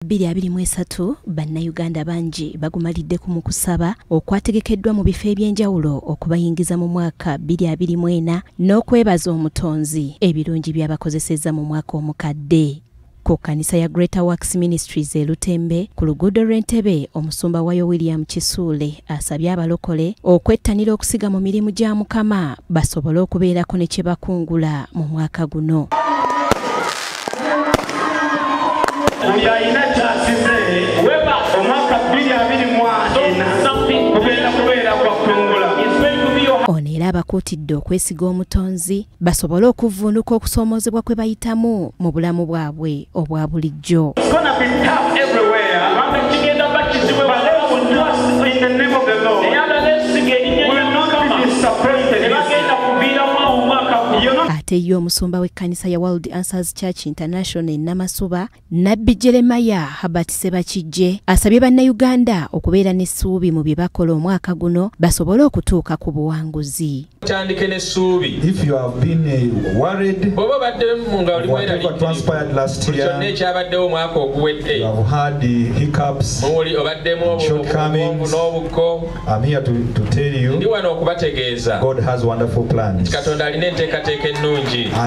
2023 bannayuganda bangi bagumalidde ku mukusaba okwategekeddwa mu bifo eby'enjawulo okubayingiza mu mwaka 2024 n'okwebaza omutonzi ebirungi by'abakozesezza mu mwaka omukadde. Ku kkanisa ya Greater Works Ministries e Lutembe ku luguudo lw'Entebbe, omusumba wayo William Kisuule asabye abalokole okwettanira okusiga mu mirimu gya Mukama basobole okubeerako ne kye bakungula mu mwaka guno. Ono era abakuutidde okwesiga omutonzi basobole okuvvuunuka okusoomoozebwa kwe bayitamu mu bulamu bwabwe obwa bulijjo. Ate ye omusumba w'ekkanisa ya World Answers Church International e Namasuba, Nabbi Jeremiah Herbert Ssebakijje asabye bannayuganda okubeera n'essuubi mu bye bakola omwaka guno basobole okutuuka ku buwanguzi. Tandike n'essuubi. If you have been worried, bw'oba obadde nga oli whatever transpired last year, kyonna ekyabaddewo omwaka oguwedde, you have had the hiccups, muli obaddemu shortcomings, n'obukko, I'm here to tell you, ndi wano okubategeeza, God has wonderful plans. Katonda alina enteekateeka ennungi.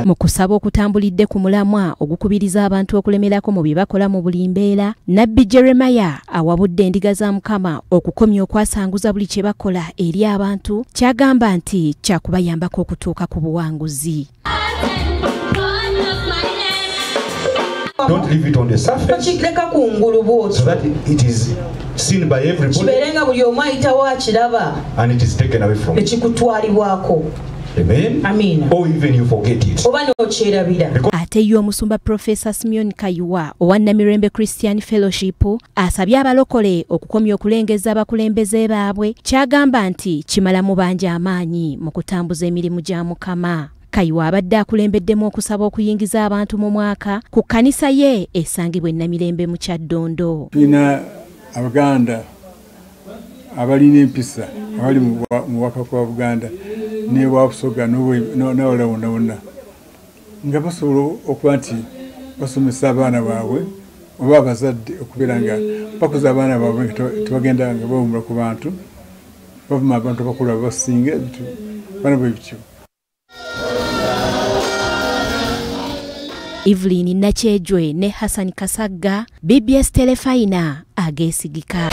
Mu kusaba okutambulidde ku mulamwa ogukubiriza abantu okulemerako mu bye bakola mu buli mbeera, Nabbi Jeremiah awabudde endiga za Mukama okukomya okwasanguza buli kye bakola eri abantu, kyagamba nti kyakubayambako okutuuka ku buwanguzi. Don't leave it on the surface so that it is seen by everybody and it is taken away from you. Amen. Amen. Or even you forget it. Ate ye omusumba Professor Simeon Kayiwa owa Namirembe Christian Fellowship asabye abalokole okukomya okulengeza abakulembeze baabwe, kyagamba nti kimalamu bangi amaanyi mu kutambuza emirimu gya Mukama. Kayiwa abadde akulembeddemu okusaba okuyingiza abantu mu mwaka ku kkanisa ye esangibwa e Namirembe mu Kyaddondo. Tulina Abaganda abalina empisa abali mu waka kwa Buganda ne Wabusoga n'awalala wonna wonna nga basobola okuba nti basomesa abaana baabwe oba abazadde okubeera nga bakuza abaana baabwe nga tebagenda nga bawumula ku bantu, bavuma abantu abakulu abasinga ebintu baana bwe bityo. Evelyn Nakyejwe ne Hassan Kasagga, BBS Terefayina ageesigika.